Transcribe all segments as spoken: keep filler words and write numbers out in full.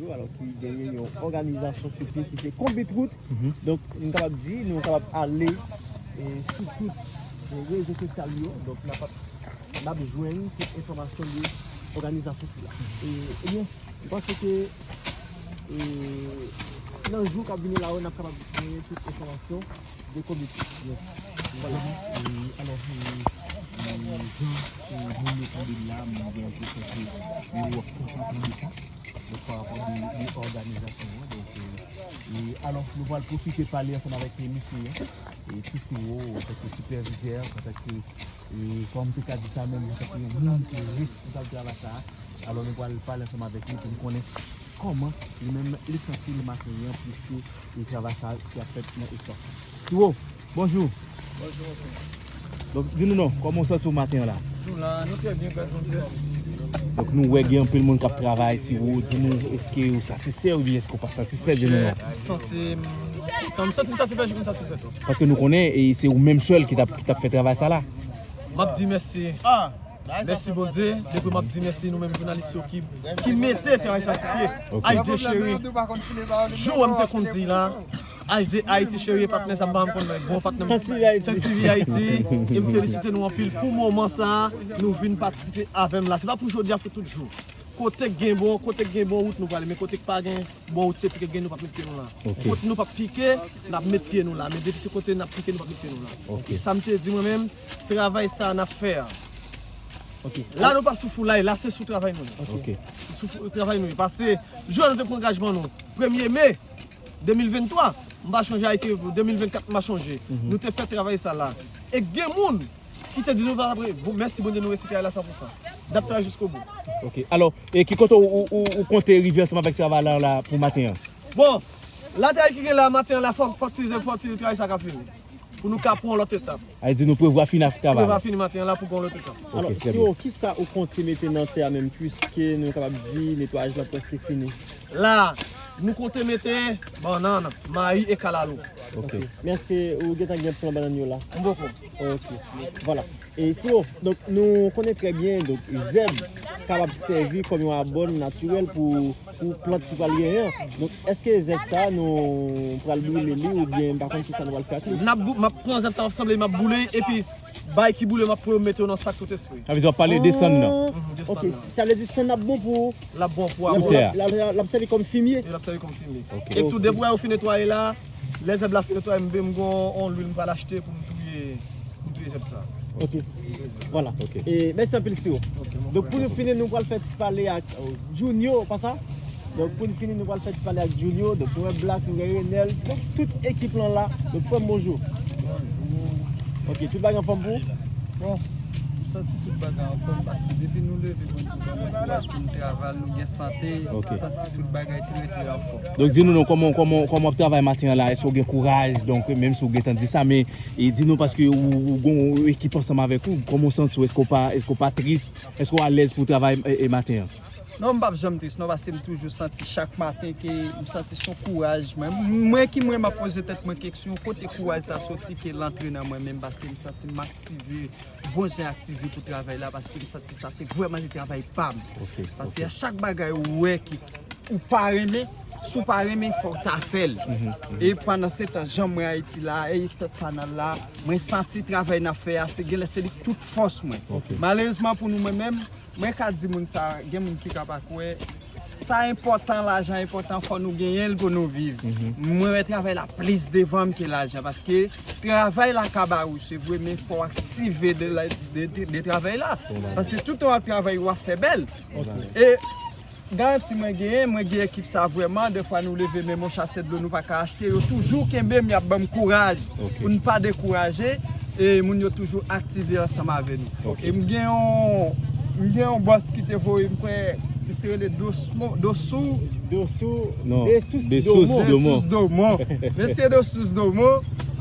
Alò ki genyen yon òganizasyon sou pye ki se Konbit Wout. Donk, nou kapab di, nou kapab ale e, sou tout e, rezo sosyal yo. Donk, n ap, n ap jwenn tout enfòmasyon de òganizasyon sila. E, ebyen, m panse ke e, nan jou k ap vini la yo, n ap kapab genyen tout enfòmasyon de Konbit Wout. Vwala. E, alò, e, e, jan e, moun yo tonbe la, moun gen enpresyon ke yo ap kontan tonbe sa. Donk, pa rapò de, de òganizasyon an. Donk, e, e, alò, nou pral pwofite pale ansanm avèk, e, mesye an, e, Ti Siwo, antanke sipèvizè, antanke, e, kòm m te ka di sa menm, antanke yon moun ki responsab travay sa a. Alò, nou pral pale ansanm avèk li pou n konnen kòman li menm li santi li maten an, plis ke, e, travay sa a ki ap fèt nan espas la. Siwo, bonjou. Bonjou, Okin. Donk, di nou non, kòman w santi w maten an la? Nou la, nou trè byen, grâce Bondye. Donk, nou wè gen anpil moun k ap travay, Siwo, di nou, èske w satisfè oubyen èske w pa satisfè, di nou non? M santi m kontan, m santi m satisfè, jan m satisfè tou. Paske nou konnen, e se ou menm sèl ki t ap, ki t ap fè travay sa la. M ap di mèsi. Mèsi Bondye, depi m ap di mèsi nou menm jounalis yo ki, ki mete travay sa sou pye. Ok. H D Cheri, jan w wè m te konn di la, H D Haïti Cheri e patnè sa m pa menm konn non, bon patnè m. Sans Suivi Haïti. Sans Suivi Haïti, e m felisite nou anpil pou moman sa a, nou vin patisipe avè m la. Se pa pou jodi a, pou tout jou. Kote k gen bon, kote k gen bon wout nou prale, men kote k pa gen bon wout se pike k gen nou p ap met pye nou la. Ok. Kote nou p ap pike, n ap met pye nou la. Men depi se kote n ap pike, nou p ap met pye nou la. Ok. E sa m te di mwen menm, travay sa a n ap fè a. Ok. La nou pa sou foulay, la se sou travay nou ye. Ok. Sou fou- travay nou ye. Paske jou a nou te pran angajman nou, premye me de mil venntwa, m pa chonje Ayiti, de mil vennkat m pa chonje. Mhm. Nou te fè travay sa la. E gen moun ki te di nou pa apre, bon, mèsi Bondye nou resi travay la san pou san. N ap travay jiskobou. Ok. Alò, e ki kote ou, ou, ou, ou konte rive ansanm avèk travay la, la pou maten an? Bon, latay ki gen la maten an la, fò, fò ti, fò ti travay sa ka fini. Pou nou ka pran yon lòt etap. A di nou prevwa fini ak travay la. Prevwa fini maten an la pou pran yon lòt etap. Ok, alò, trè byen. Siwo, kisa ou konte mete nan tè a menm, piske nou kapab di netwayaj la prèske fini? La, nou konte mete bannann, mayi e kalalou. Ok. Men èske ou gentan gen plan bannann yo la? M poko. Ok. Vwala. E Siwo, donk, nou konnen trè byen, donk, zèb kapab sèvi kòm yon abòn natirèl pou, pou plant ki pral genyen an. Donk, èske zèb sa a, nou pral boule li oubyen m pa konn kisa nou pral fè ak li? N ap bou-, m ap pran zèb sa, m ap sanble, m ap boule, epi bay ki boule, m ap mete yo nan sak tout espre. Sa vle di w ap pale de sann nan. Mhm, de sann nan. Ok, sa vle di sann nan ap bon pou L ap bon pou abò. L ap, l ap, l ap sèvi kòm fimye. L ap sèvi kòm fimye. Ok. E tou, depi w fin netwaye la, lè zèb la fin netwaye, m, m gen yon, yon lwil m pral achte pou m touye, pou m touye zèb sa. Ok. Vwala. Ok. E mèsi anpil, Siwo. Ok, mon frè. Donk, pou nou fini, nou pral fè ti pale ak, euh, Junio, pa sa? Donk, pou nou fini, nou pral fè ti pale ak Junio. Donk, nou wè Black, nou wè Renel. Donk, tout ekip lan la. Donk, frè m, bonjou. Bonjou. Ok, tout bagay anfòm pou ou? Bon, m santi tout bagay anfòm paske depi nou leve, Bondye ban nou kouraj pou n travay, nou gen sante, m santi tout bagay trè, trè anfòm. Donk, di nou non, kòman, kòman, kòman w ap travay maten an la? Èske w gen kouraj? Donk, menm si w gentan di sa, men, e, di nou paske ou, ou gen yon ekip ansanm avèk ou, kòman w santi w? Èske w pa, èske w pa tris? Èske w alèz pou w travay, e, e, maten an? Non, m p ap janm tris non, paske m toujou santi chak maten ke m santi se yon kouraj. Mwen, mwen ki mwen m ap poze tèt mwen keksyon, kote kouraj sa soti ke l antre nan mwen menm, paske m santi m aktive, bon jan aktive pou travay la, paske m santi sa se vrèman se travay pa m. Ok, paske ok. A chak bagay ou wè ki ou pa renmen, si w pa renmen, fò w ta fè l. Mhm, mhm. E pandan se tan, jan mwen Ayiti la, e tèt pa nan la, mwen santi travay n ap fè a, se genlè se li k tout fòs mwen. Ok. Malerezman pou nou, mwen menm, mwen ka di moun sa, gen moun ki ka pa kwè, sa enpòtan, lajan enpòtan, fò nou genyen l pou nou viv. Mhm. Mwen wè travay la plis devan m ke lajan, paske travay la ka ba ou, se vre, men fò w aktive de, la- de, de, de travay la. Paske toutan w ap travay, w ap fè bèl. Ok. E garanti mwen genyen, mwen gen ekip sa vrèman, defwa nou leve men m yon chasè dlo nou pa ka achte, yo toujou kenbe m, y ap ban m kouraj pou n pa dekouraje, e moun yo toujou aktive ansanm avè nou. Ok. E m gen yon, m gen yon bòs ki te voye m, kwè, misye rele Dosmo, Dosou. Dosou, non, Desous Desous Domo. Desous Domo. Mesye Desous Domo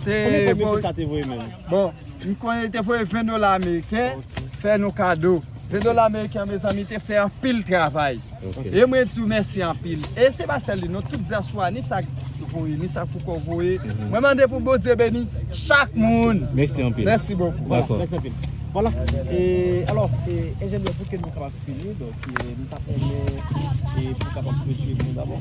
te voye. Konbyen kòb mesye sa te voye menm? Bon, m konnen li te voye ven dola ameriken, fè nou kado. Ven dola ameriken an, mezanmi, te fè anpil travay. Ok. E mwen di w mèsi anpil. E se pa sèl li non, tout dyaspora, ni sa k voye, ni sa k poko voye. Mhm. Mwen mande pou Bondye beni chak moun. Mèsi anpil. Mèsi bokou. Dakò. Mèsi anpil. Vwala. E, alò, e, enjenyè, pou ke nou kapab fini, donk, e, nou t ap renmen, e, pou kapab swiv nou dabò.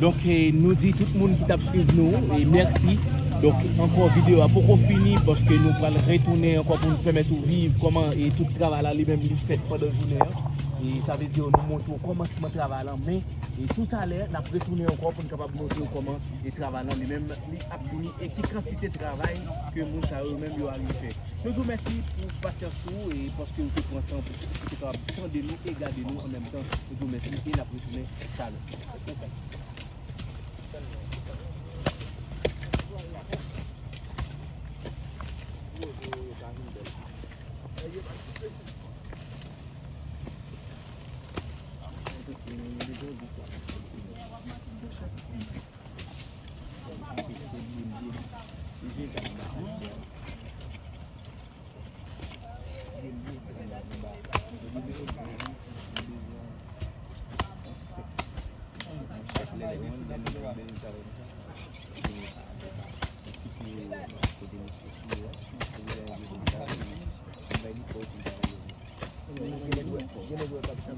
Donk, e, nou di tout moun ki t ap swiv nou, e, mèsi. Donk, ankò, videyo a poko fini, paske nou pral retounen ankò pou nou pèmèt ou viv kòman, e, tout travay la li menm li fèt pandan jounen an. E sa vle di, nou montre w kòmansman travay lan, men, e, toutalè, n ap retounen ankò pou nou kapab montre w kòman, e, travay lan li menm li ap vini e ki kantite travay ke moun sa yo menm yo arive fè. Nou di w mèsi pou pasyans ou e paske ou te pran tan pou ou te kapab tande nou e gade nou an menm tan. Nou di w mèsi e n ap retounen talè.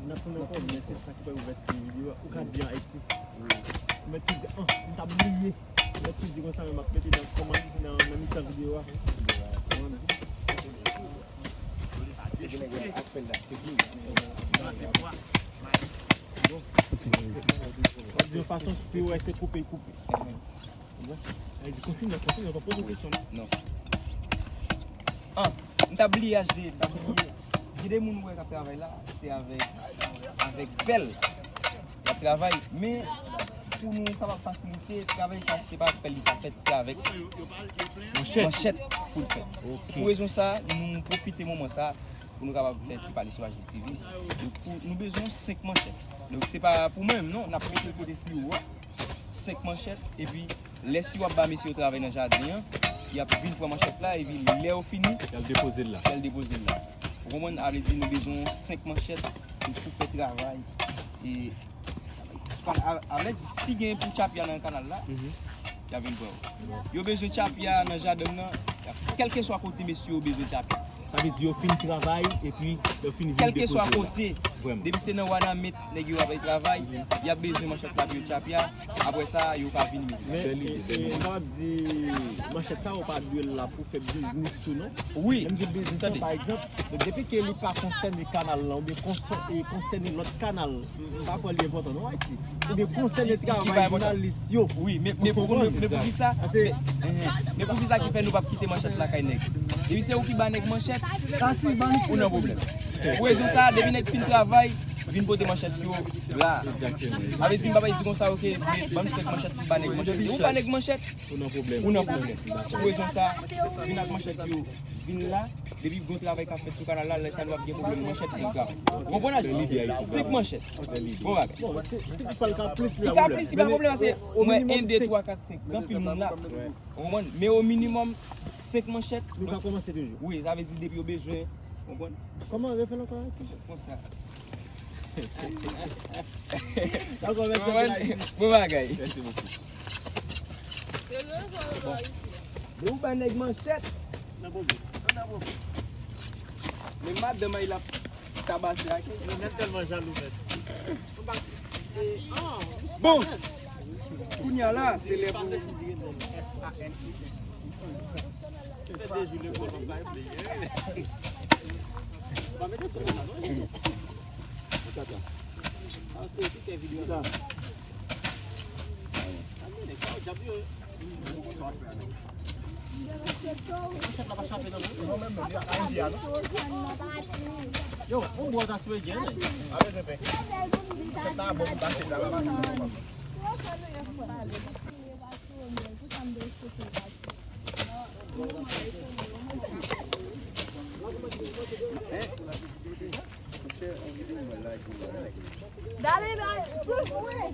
N ap tounen ankò, men se sa ki fè ouvèti videyo a. Ou ka di an Ayiti. Ou mèt tou di, ah, m t ap bliye. Ou mèt tou di konsa, men m ap mete nan kòmantè, nan, nan mitan videyo a. Konprann? W ap di yon fason, si w wè se koupe, koupe. Kontinye, kontinye, pa poze kesyon, non. Non. Ah, m t ap bliye, H D, m t ap bliye. Gen de moun ou wè k ap travay la, se avèk, avèk pèl y ap travay. Men, pou nou kapab fasilite, travay sa, se pa avèk pèl li ka fèt, se avèk manchèt pou l fèt. Se pou rezon sa, nou pwofite moman sa pou nou kapab fè ti pale sou H D T V. Donk, pou, nou bezwen senk manchèt. Donk, se pa pou mwen menm, non, n ap mete l kote siwo a. Senk manchèt, epi lè siwo ap ba mesye yo travay nan jaden an, y ap vin pran manchèt la, epi lè yo fini, y al depoze l la. Y al depoze l la. Ou konprann? A vle di nou bezwen senk manchèt pou, pou fè travay. E, a, a vle di, si gen pou tchapya nan kanal la, y a vin pran yo. Yo bezwen tchapya nan jaden nan, kèlkeswa kote mesye yo bezwen tchapya. Sa vle di yo fin travay epi yo fin vin depoze la. Kèlkeswa kote, depi se nan Wanament nèg yo ap travay, y ap bezwen manchèt la pou yo tchapya. Apre sa, yo ka vin mete. Men, e, e, m kapab di, manchèt sa yo pa dwe la pou fè biznis tou, non? Wi. Lè m di biznis, non, pa egzanp, donk, depi ke li pa konsène kanal la, oubyen konsè-, e, konsène lòt kanal, m pa kwè li enpòtan, non, Ayiti. Oubyen konsène travay jounalis yo. Wi, men, men pou, men, men pou ki sa? Men, men pou ki sa ki fè nou p ap kite manchèt lakay nèg? Depi se ou ki ba nèg manchèt, ou nan pwoblèm. Pou rezon sa, depi nèg fin travay, vin pote manchèt yo la. Sa vle di, m pa bay di konsa, ok, ban m senk manchèt pou ba nèg manchèt. Ou ba nèg manchèt, ou nan pwoblèm. Pou rezon sa, vin ak manchèt yo, vin la. Depi gon travay k ap fèt sou kanal la, lè sa nou ap gen pwoblèm manchèt pou nou travay. Ou konprann, H D? Senk manchèt. Bon bagay. Bon, se, se ki fè l ka plis, li ka plis, li pa pwoblèm, se mwen, en, de, twa, kat, senk. Gen anpil moun la. Ou konprann? Men o minimòm, senk manchèt. Nou ka kòmanse toujou. Wi, sa vle di depi yo bezwen. Ou konprann? Kòman refè l ankò, Alexis? Konsa. Dakò, mèsi anpil, Alexis. Bon bagay. Mèsi bokou. Bon. Men ou ba nèg manchèt. Nan pwoblèm. Nan pwoblèm. Men madanm ay la tabase ake. Nou menm tèlman jalou, mèt. Bon. Kounye a la, se lè pou. Fè de jou lekòl, m pa bliye. Pa mete sou la, non? Tata. Sa se tout videyo la. Yo, on bwa ta sou gen. Dale, dale, sou mwen.